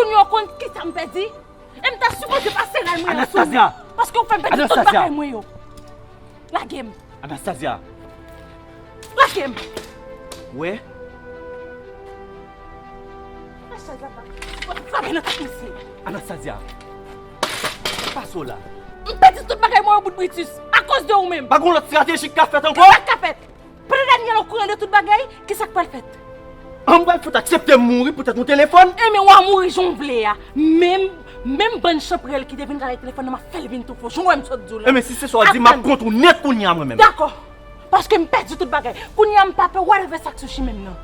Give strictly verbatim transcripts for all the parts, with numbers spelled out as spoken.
Yo konn kisa m pèdi? E m ta sipoze pase rèl mwen yo sou ou. Anastasia! Paske w fè m pèdi tout bagay mwen yo. Lage m. Anastasia! Lage m. Wè? Lage nan tèt misye. Anastasia! Pase w la. M pèdi tout bagay mwen yo, bout Britus, akoz de ou menm. Pa gon lòt estrateji k ka fèt ankò? Kisa k ka fèt? Pandan Daniel okouran de tout bagay, kisa k pral fèt? An, m pral fout aksepte m mouri poutèt yon telefòn? Enben, w a mouri jan w vle a. Menm, menm bann chanpwèl ki te vin rale telefòn nan, m ap fè l vin toufe w. Jan w wè m sot di w la. Enben, si se sa w di, m ap kont ou nèt kounye a mwen menm. Dakò. Paske m pèdi tout bagay. Kounye a m pa pè whatever sa k sou chimen m nan.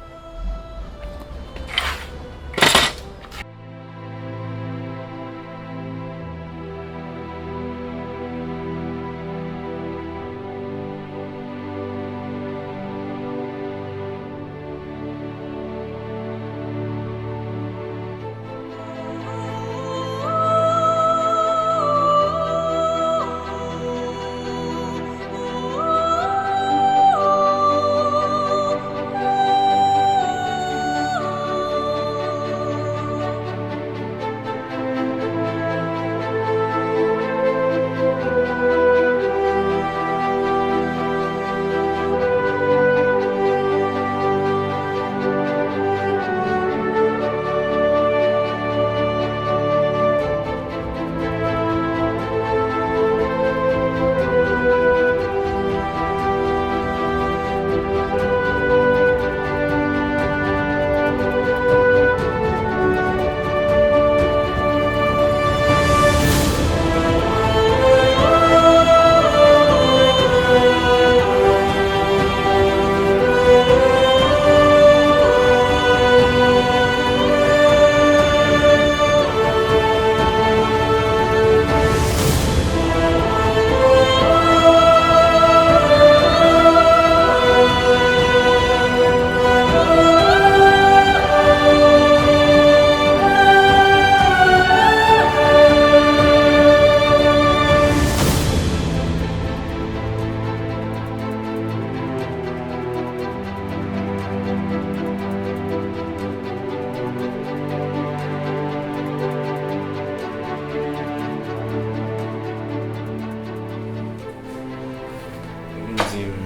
Li di m,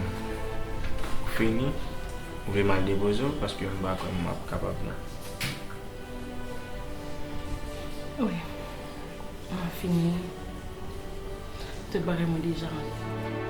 ou fini, ou vle m al depoze w, paske m pa kwè m ap kapab non. Wi. Mwen fini. Tout bagay mwen deja anlè.